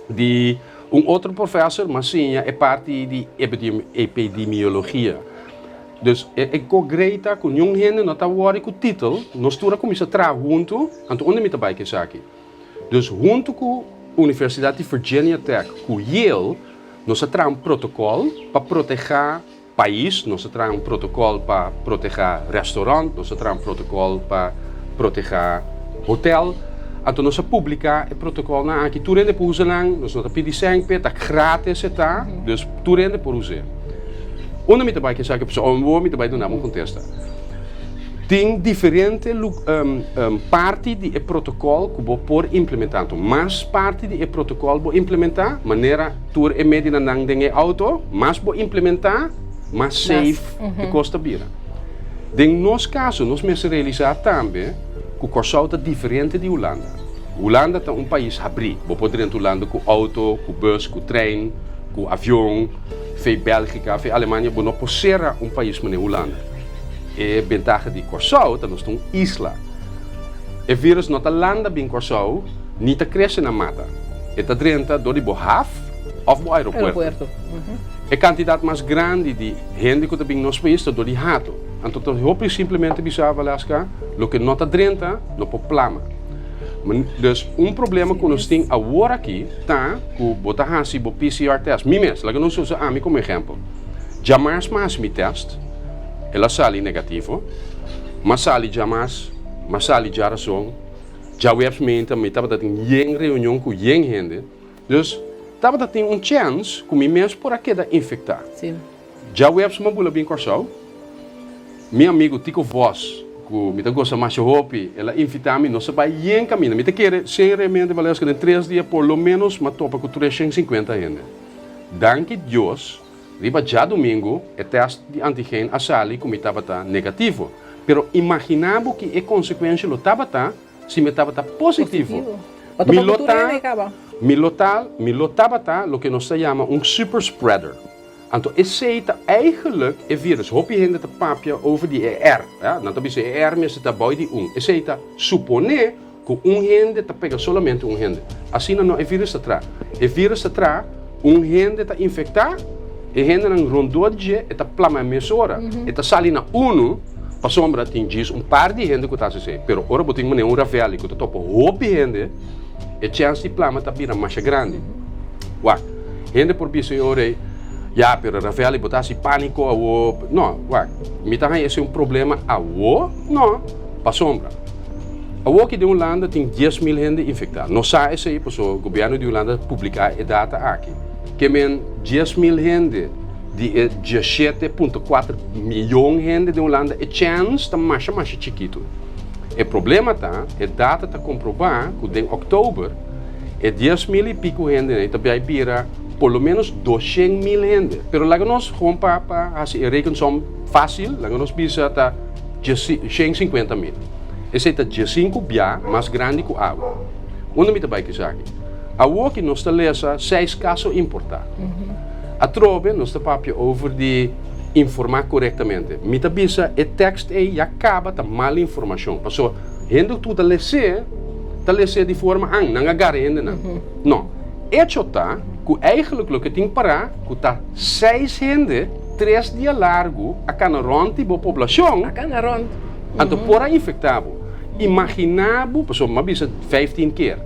Di un otro professor m'a siña e parti di epidemiologia. Dus e ko great ta ku niun hende no ta wòri ku titel, nos tur a kuminsá traha huntu, anto unda mi ta bai ku esaki? Dus huntu ku Universidat di Virginia Tech ku Yale nos a traha un protokòl pa protehá pais, nos a traha un protokòl pa protehá restaurant, nos a traha un protokòl pa protehá hotel. Anto nos a publiká e protokòlnan aki, tur hende por usa nan, nos no ta pidi sèn p'e, ta gratis e ta, dus tur hende por us'é. Unda mi ta bai ku esaki? Pasobra awor mi ta bai duna bo un kontesta. Tin diferente parti di e protokòl ku bo por implementá. Anto mas parti di e protokòl bo implementá, manera tur e medinanan den e outo, mas bo implementá, mas safe e kos ta bira. Den nos kaso nos mester realisá tambe ku Kòrsou ta diferente di Hulanda. Hulanda ta un pais habrí. Bo por drenta Hulanda ku outo, ku bus, ku trein, ku avion. Fe Bèlgika, fe Alemania, bo no por sera un pais manera Hulanda. E bentaha di Kòrsou ta nos ta un isla. E virus no ta landa bin Kòrsou ni ta krese na mata. E ta drenta dor di bo haf òf bo aeropuerto. E kantidat mas grandi di hende ku ta bin nos pais ta dor di hato. Anto ta hopi simplemente bisa, Valeska, loke no ta drenta no por plama. Dus un problema ku nos tin awor aki ta ku bo ta hasi bo PCR test. Mi mes, laga nos usa ami komo ehèmpel. Djamars mi a hasi mi test, el a sali negativo. Mi a sali djamars, mi a sali djarason, djaweps meinta mi tabata tin yen reunion ku yen hende. Dus tabata tin un chèns ku mi mes por a keda infektá. Djaweps mi a bula bin Kòrsou. Mi amigu Tico Vos, ku mi ta gosa masha hopi, el a invitá mi, nos a bai yen kaminda. Mi ta kere seriamente, Valeska, den tres dia por lo ménos mi a topa ku 350 hende. Danki Dios, riba djadumingu e tèst di antigen a sali ku mi tabata negativo. Pero imaginá bo ki e konsekuensha lo tabata si mi tabata positivo. Mi lo ta, mi lo ta, mi lo tabata loke nos ta yama un superspreader. Anto esei ta eigenlijk e virus. Hopi hende ta papia over di e R. Ja? Nan ta bisa e R mester ta bou di un. Esei ta suponé ku un hende ta pega solamente un hende. Asina no e virus ta tra. E virus ta tra, un hende ta infektá, e hendenan rondó di dje e ta plama mesora. E ta sali na unu pasobra tin djis un par di hende ku ta hasi esei. Pero ora bo tin manera un ravelli ku ta topa hopi hende, e chèns di plama ta bira masha grandi. Wak, hende por bisa e ora ei, Ya, pero Ravelli, bo ta hasi pániko awo. No, wak, mi ta haña esei un problema awo? No, pasobra awo aki den Hulanda tin 10,000 hende infektá. Nos sa esei pasobra gobièrnu di Hulanda publiká e data aki. Ke men 10,000 hende di e 17,4 mion hende den Hulanda, e chèns ta masha masha chikitu. E problema ta, e data ta komprobá ku den òktober e 10,000 i piku hende ta bai bira por lo menos 200,000 hende. Pero laga nos gewoon pa hasi e rekensom fásil, laga nos bisa ta 150,000. Esei ta 15 bia mas grandi ku awe. Unda mi ta bai ku esaki? Awor ku nos ta lesa seis kaso importá. Atrobe nos ta papia over di informá korektamente. Mi ta bisa e tekst ei ya kaba ta mal informashon. Pasobra hende ku ta les'é, ta les'é di forma an, nan a gara hendenan. No. Echo ta ku eigenlijk loke tin pará ku ta seis hende 3 dia largu a kana rònt di bo poblashon. A kana rònt. Anto por a infektá bo. Imaginá bo, pasobra mi a bisa 15 keer.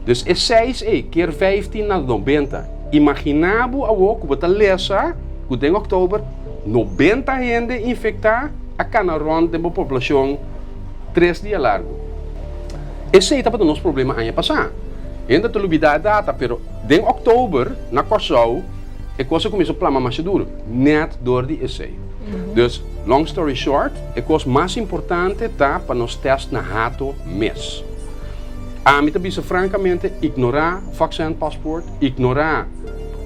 Dus e seis ei keer 15 na 90. Imaginá bo awor ku bo ta lesa ku den òktober 90 hende infektá a kana rònt den bo poblashon 3 dia largu. Esei tabata nos problema aña pasá. Hende ta lubidá e data, pero den òktober na Kòrsou e kos a kuminsá plama masha duru, nèt dor di esei. Dus, long story short, e kos mas importante ta pa nos tèst na hato mes. Ami ta bisa frankamente, ignorá vaccin paspoort, ignorá,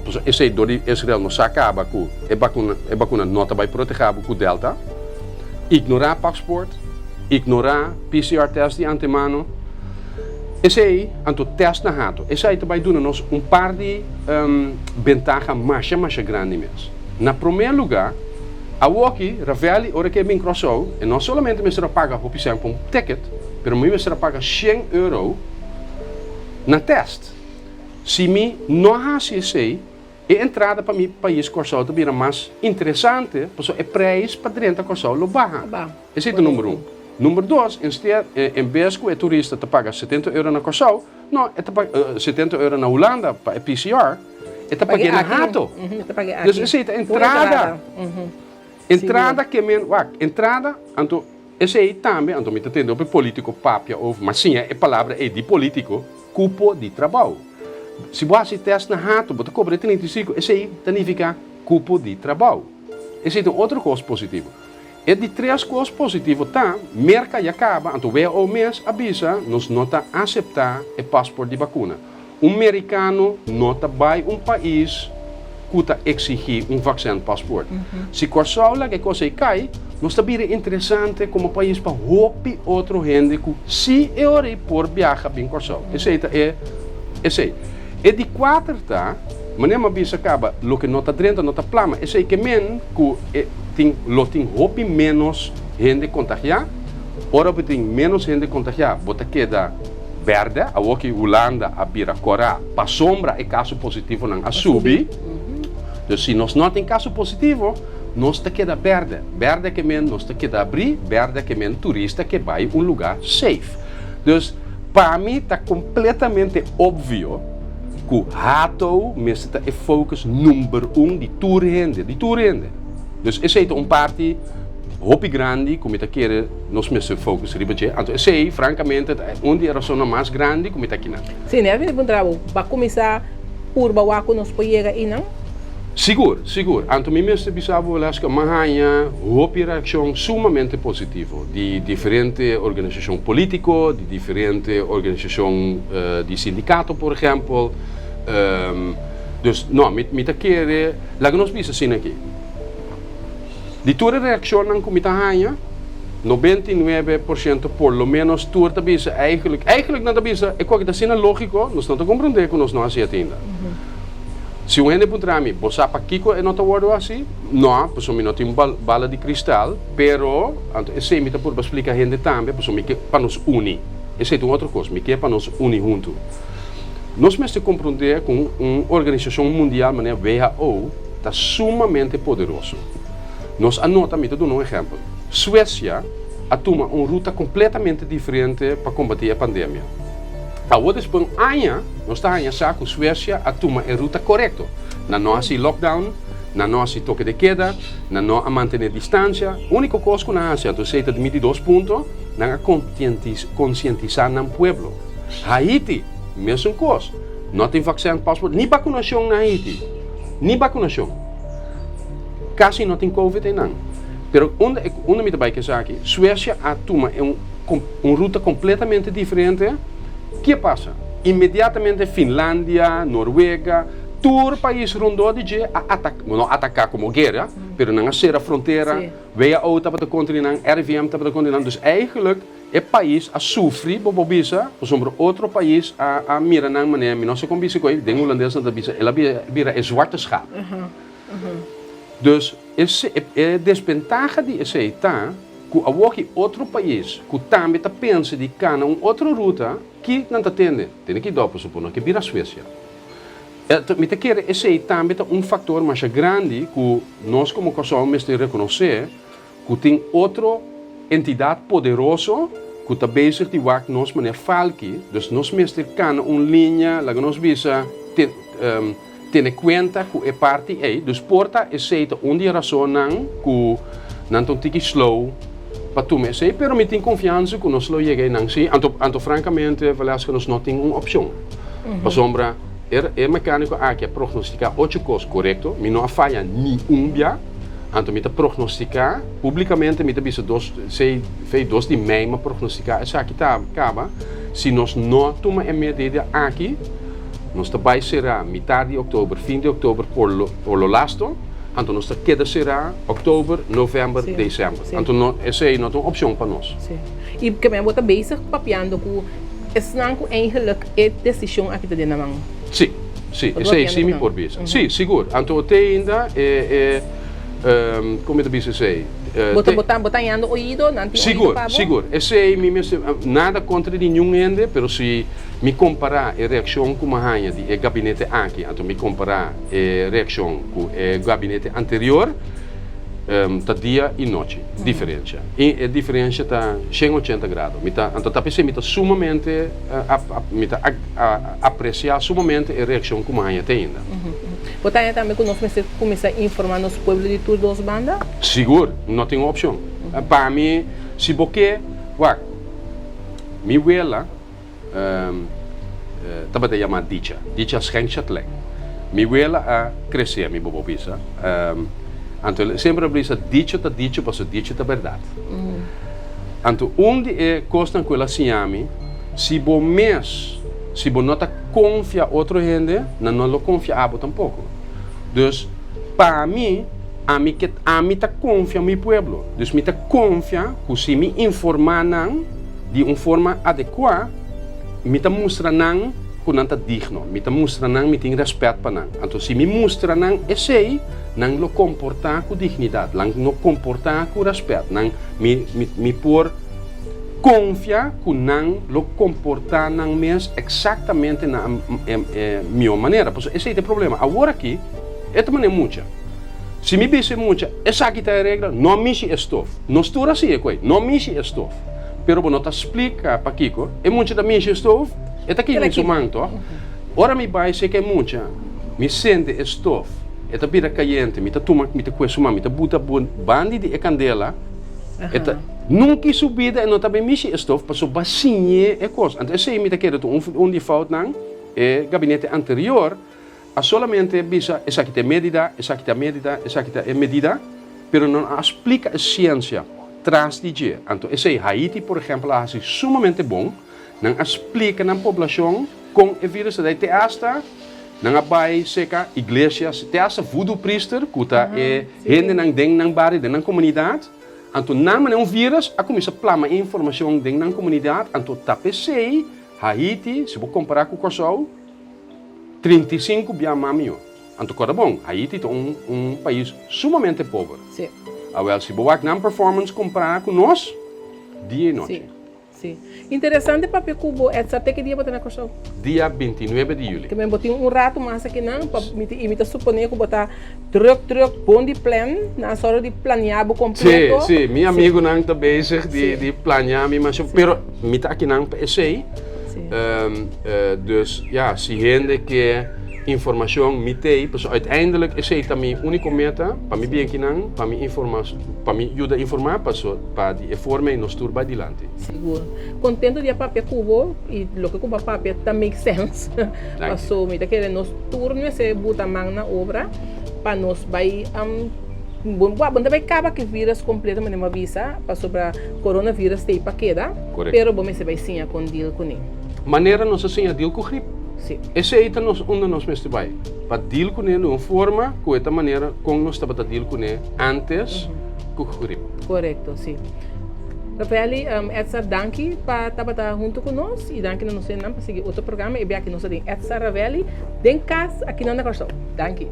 pasobra esei dor di Israel no sa kaba ku e bakuna, e bakuna no ta bai protehá bo ku Delta. Ignorá paspoort, ignorá PCR tèst di antemano. Esei, anto tèst na hato. Esei ta bai duna nos un par di bentaha masha masha grandi mes. Na promé lugá, awoki Ravelli ora ku e bin Kòrsou, e no solamente mester a paga hopi sèn pa un ticket, pero mi mester a paga 100 euro na tèst. Si mi no hasi esei, e entrada pa mi pais Kòrsou ta bira mas interesante, pasobra e preis pa drenta Kòrsou lo baha. Esei ta number un. Number dos, instead, en bes ku e turista ta paga 70 euro na Kòrsou, no, e ta paga 70 euro na Hulanda pa e PCR, e ta pag'é na Hato. Dus esei ta entrada. Entrada ke men, wak, entrada, anto esei tambe, anto mi ta tende hopi politico papia over, ma siña e palabra ei di politico, cupo di trabou. Si bo hasi test na Hato, bo ta cobra e 35, esei ta nifica cupo di trabou. Esei ta un otro cos positivo. E di tres cos positivo ta, Merca ya caba, anto WHO mes a bisa, nos no ta acepta e paspoort di vacuna. Un mericano no ta bay un pais cu ta exigi un vaccin paspoort. Si Corsou laga e cos ey cay, nos ta bira interesante como pais pa hopi otro hende cu si e ora ey por biaha bin Corsou. Esey ta e esey. E di cuater ta, manera mi a bisa caba, loke no ta drenta no ta plama. Esey ke men cu e tin lo tin hopi menos hende contagia. Ora bo tin menos hende contagia bo ta keda. Bèrdè, awor ki Hulanda a bira kòrá pasobra e kaso positivonan a subi. Dus si nos no tin kaso positivo, nos ta keda bèrdè. Bèrdè ke men nos ta keda abrí, bèrdè ke men turista ke bai un lugá safe. Dus pa mi ta kompletamente opvio ku Hato mester ta e focus number un di tur hende, di tur hende. Dus esei ta un parti hopi grandi ku mi ta kere. Nos mester focus riba dje. Anto esei, francamente, ta un di e rasonnan mas grandi cu mi ta akinan. Sí, mi a bini puntra bo, bo a cuminsa purba wak cu nos por yega einan? Sigur, sigur. Anto mi mester bisa bo, Valeska, mi a haña hopi reaccion sumamente positivo di diferente organisacion politico, di diferente organisacion di sindicato, por ehempel. Dus, no, mi ta kere, laga nos bisa asina aki. Di tur e reakshonnan ku mi ta haña, 99% por lo ménos tur ta bisa eigenlijk, eigenlijk nan ta bisa e koki ta asina lógiko, nos no ta komprondé ku nos no hasi atinda. Si un hende puntra mi, bo sa pakiko e no ta wòrdu hasi? No, pasobra mi no tin bala di kristal, pero anto esei mi ta purba splika hende tambe, pasobra mi ke pa nos uni. Esei ta un otro kos, mi ke pa nos uni huntu. Nos mester komprondé ku un organisashon mundial manera WHO ta sumamente poderoso. Nos a nota, mi ta duna un ehèmpel, Suesia a tuma un ruta kompletamente diferente pa kombatí e pandemia. Awor despues un aña nos ta haña sa ku Suesia a tuma e ruta korekto. Nan no a hasi lockdown, nan no a hasi toke de keda, nan no a mantené distansia. Úniko kos ku nan a hasi, anto esei ta mi di dos punto, nan a konsientisá nan pueblo. Haiti, mesun kos. No tin vaksin, pasport, ni bakunashon na Haiti. Ni bakunashon. Kasi no tin covid einan. Pero unda e unda mi ta bai ku esaki? Suecia a tuma e un un ruta kompletamente diferente. Ke pasa? Inmediatamente Finlandia, Noruega, tur pais rondó di dje a ataka, no ataka komo guera, pero nan a sera frontera, WHO tabata kontra di nan, RIVM tabata kontra di nan. Dus eigenlijk E pais a sufri, bo por bisa, pasobra otro pais a a mira nan manera, mi no sa kon bisa ku ei, den hulandes nan ta bisa, el a bira e zwarte schaap. Dus e e desbentaha di esei ta ku awoki otro pais ku tambe ta pensa di kana un otro ruta, ki nan ta tende? Tene ki dòp pasobra no ke bira Suecia. Mi ta kere esei tambe ta un faktor masha grandi ku nos komo Kòrsou mester rekonosé, Ku tin otro entidat poderoso ku ta bezig di wak nos manera falki, dus nos mester kana un liña, laga nos bisa, tene kuenta ku e parti ei. Dus por ta esei ta un di e rasonnan ku nan ta un tiki slow pa tuma esei, pero mi tin konfiansa ku nos lo yega einan si. Anto, anto frankamente, Valeska, nos no tin un opshon. Pasobra e mekániko aki a prognostiká ocho kos korekto, mi no a faya ni un bia. Anto mi ta prognostiká, públikamente mi ta bisa dos, sei, fei dos di mei mi a prognostiká esaki ta kaba, si nos no tuma e medida aki, nos ta bai será mitar di òktober, fin di òktober por lo, por lo lasto, anto nos ta keda será òktober, novèmber, desèmber. Anto no, esei no ta un opshon pa nos. Sí. I keme bo ta bezig papiando ku esnan ku eigenlik e desishon aki ta den nan man? Sí. Sí, esei sí mi por bisa. Sí, sigur. Anto te ainda e, e, kon mi ta bisa esei? Bo ta, bo ta, bo ta hañando oido? Nan tin oido Sigur, pa bo? sigur. Esei mi mester, nada kontra di niun hende, pero si mi kompará e reakshon ku mi a haña di e gabinete aki, anto mi kompará e reakshon ku e gabinete anterior, ta dia i nochi diferensha. I e diferensha ta shen ochenta grado. Mi ta, anto ta p'esei mi ta sumamente, mi ta apresiá sumamente e reakshon ku mi a haña te ainda. Bo ta haña tambe ku nos mester kuminsá informá nos pueblo di tur dos banda? Sigur, no tin opshon. Pa mi, si bo ke, wak, mi wela tabata yamá Dicha, Dicha Schenk-Chatelain. Mi wela a kresé mi, bo por bisa. Anto el semper a bisa, Dicho ta dicho pasobra dicho ta bèrdat. Anto un di e kosnan ku el a siña mi, si bo mes, si bo no ta konfia otro hende, nan no lo konfia abo tampoko. Dus, pa mi, ami ke, ami ta konfia mi pueblo. Dus mi ta konfia ku si mi informá nan di un forma adekuá, mi ta mustra nan ku nan ta digno. Mi ta mustra nan mi tin rèspèt pa nan. Anto si mi mustra nan esei, nan lo komportá ku dignidat, nan lo komportá ku rèspèt. Nan, mi, mi, mi por konfia ku nan lo komportá nan mes eksaktamente na e, e mihó manera. Pasobra esei ta e problema. Awor aki, e ta manera mucha. Si mi bisa e mucha, esaki ta e regla, no mishi e stof. Nos tur a siña ku ei, no mishi e stof. Pero bo no ta splika pakiko e mucha ta mishi e stof, e ta kima su man tòg. Ora mi bai seka e mucha, mi sende e stof, e ta bira kayente, mi ta tuma, mi ta kue su man, mi ta buta bandi di e kandela, e ta nunka su bida e no ta bin mishi e stof pasobra bo a siñ'é e kos. Anto esei mi ta kere ta un di e foutnan e gabinete anterior a solamente bisa esaki ta e medida, esaki ta e medida, esaki ta e medida, pero no a splika e siensia tras di dje. Anto esei Haiti por ehempel a hasi sumamente bon, nan a splika nan poblashon kon e virus ta dai te asta nan a bai seka iglesia, te asta voodoo priester ku ta e hendenan den nan bario, den nan komunidat. Anto nan manera un virus a kuminsá plama e informashon den nan komunidat, anto ta p'esei Haiti, si bo kompará ku Kòrsou, 35 bia mas mihó. Anto kòrda bon, Haiti ta un un pais sumamente pober. Sí. Awel, si bo wak nan performance kompará ku nos, dia i nochi. Sí, sí. Interesante papia ku bo, Edsar. Te ki dia bo ta na Kòrsou? Dia 29 di yüli. Ke men bo tin un ratu mas akinan pa mi ta i mi ta suponé ku bo ta drùk drùk bon di plan, nan sòru di planiá bo kompleto. Sí, sí. Mi amigunan ta bezig di di planiá mi masha, pero mi ta akinan pa esei. Dus ya, si hende ke informashon mi t'ei, pasobra uiteindelijk esei ta mi úniko meta, pa mi bien kinan, pa mi informa, pa mi yuda informá, paso pa di e forma ei nos tur bai dilanti. Sigur. Kontento di a papia ku bo i loke ku bo a papia ta make sense. Paso mi ta kere nos tur mester buta man na obra pa nos bai Bo no ta bai kaba ku e virus kompleto manera bo a bisa pasobra coronavirus ta ei pa keda. Correcto. Pero bo mester bai siña con deal cuné. Manera nos a siña deal cu grip. Sí. Esey ta nos unda nos mester bai. Pa deal cuné di un forma cu e ta manera con nos tabata deal cuné antes cu grip. Correcto, sí. Rafaeli, Edsar danki pa tabata hunto cu nos y danki na nos hendenan pa sigui otro programa. E biaha aki nos ta den Edsar Ravelli den cas akinan na Kòrsou. Danki.